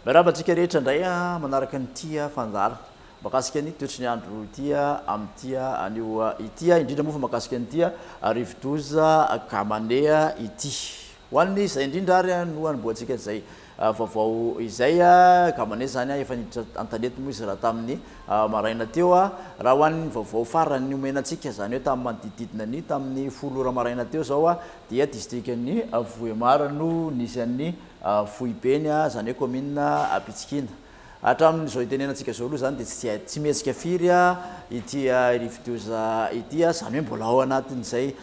Miarahaba antsika rehetra indray manaraka an'ity fandaharana mahakasika ny toetry ny andro ity amin'ity anio ity, indrindra moa fa mahakasika an'ity rivodoza Gamane ity. Ho an'izay indrindra ary no hanombohantsika izay vaovao izay. Gamane izany efa niditra an-tanety moa izy raha tamin'ny maraina teo. Raha ho an'ny vaovao farany nomena antsika, izany hoe tamin'ny manodidididina ny tamin'ny 10 ora maraina teo izao, dia distrikan'ny Vohemar no nisy an'ny foibeny, izany hoe kaominina Ampitsikina. Hatramin'izao itenenantsika izao aloha izany dia tsy tsy mihetsika firy ity rivodoza ity, izany hoe mbola ao anatin'izay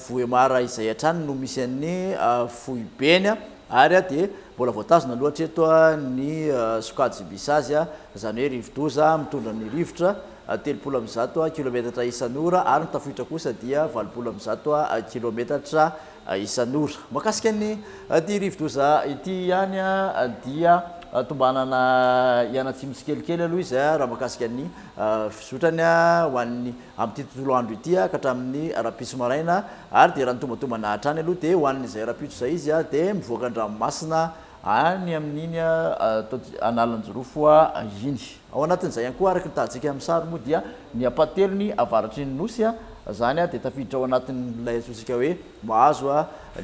Vohemar izay hatrany no misy an'ny foibeny, ary dia mbola voatazona aloha hatreto ny sokajy misy azy, izany hoe rivodoza mitondra ny rivotra 130 kilometatra isan'ora, ary ny tafiotra kosa dia 180 kilometatra isan'ora. Mahakasika ny ity rivodoza ity ihany dia tombanana hianatsimo tsikelikely aloha izy raha mahakasika ny fizotrany ho an'ny amin'ity tontolo andro ity ka hatramin'ny rahampitso maraina, ary dia raha ny tombatombana hatrany aloha dia ho an'izay rahampitso izay izy dia mivoaka an-dranomasina any amin'iny Analanjirofo iny. Ao anatin'izay ihany koa, araka ny tahantsika amin'ny sary moa dia ny ampahatelony avaratry ny Nosy izany dia tafiditra ao anatin'ilay antsointsika hoe mahazo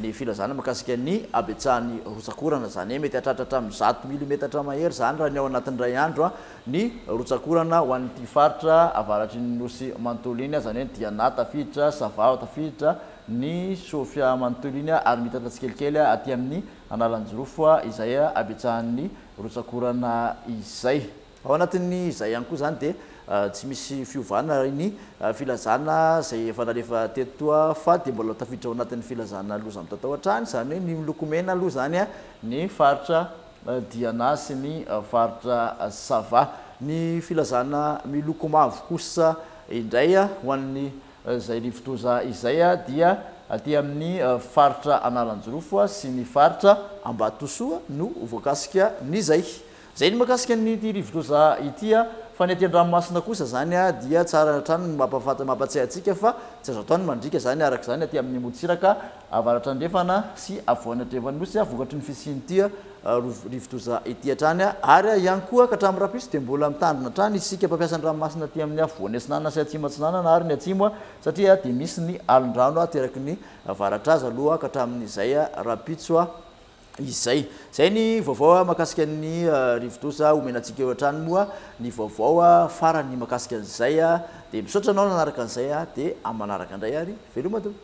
ny filazana mahakasika ny habetsahan'ny rotsak'orana. Izany hoe mety hahatratra hatramin'ny 100 milimetatra mahery izany raha ny ao anatin'ny iray andro ny rotsak'orana ho an'ity faritra avaratry ny Nosy manontolo iny, izany hoe ny Diana tafiditra, Sava tafiditra, ny Sofia manontolo iny ary miitatra tsikelikely aty amin'ny Analanjirofo izay habetsahan'ny rotsak'orana izay. Ao anatin'ny izay ihany koa izany dia tsy misy fiovana ny filazana izay efa nalefa teto fa dia mbola tafiditra ao anatin'ny filazana loza mitatao hatrany, izany hoe ny miloko mena aloha izany ny faritra Diana sy ny faritra Sava. Ny filazana miloko mavo kosa indray ho an'ny Izay rivodoza izay dia aty amin'ny faritra Analanjirofo sy ny faritra Ambatosoa no voakasika n'izay. Izay ny mahakasika an'ity rivodoza ity fa ny aty an-dranomasina kosa izany dia tsara hatrany ny mampahafantatra mampatsiahy antsika fa tsy azo atao ny mandriaka izany araka izany aty amin'ny morontsiraka avaratra andrefana sy afovoany andrefan'ny nosy vokatry ny fisian'ity rivodoza ity hatrany ary ihany koa ka hatramin'ny rahampitso dia mbola mitandrina hatrany isika mpampiasa ny ranomasina aty amin'ny afovoany atsinanana sy atsimo atsinanana ary ny atsimo satria dia misy ny alon-drano ateraky ny varatraza aloha ka hatramin'izay rahampitso izay. Izay ny vaovao mahakasika ny rivodoza omena antsika eo hatrany moa ny vaovao farany mahakasika an'izay dia misaotra anao nanaraka an'izay dia amin'ny manaraka indray ary veloma daholo.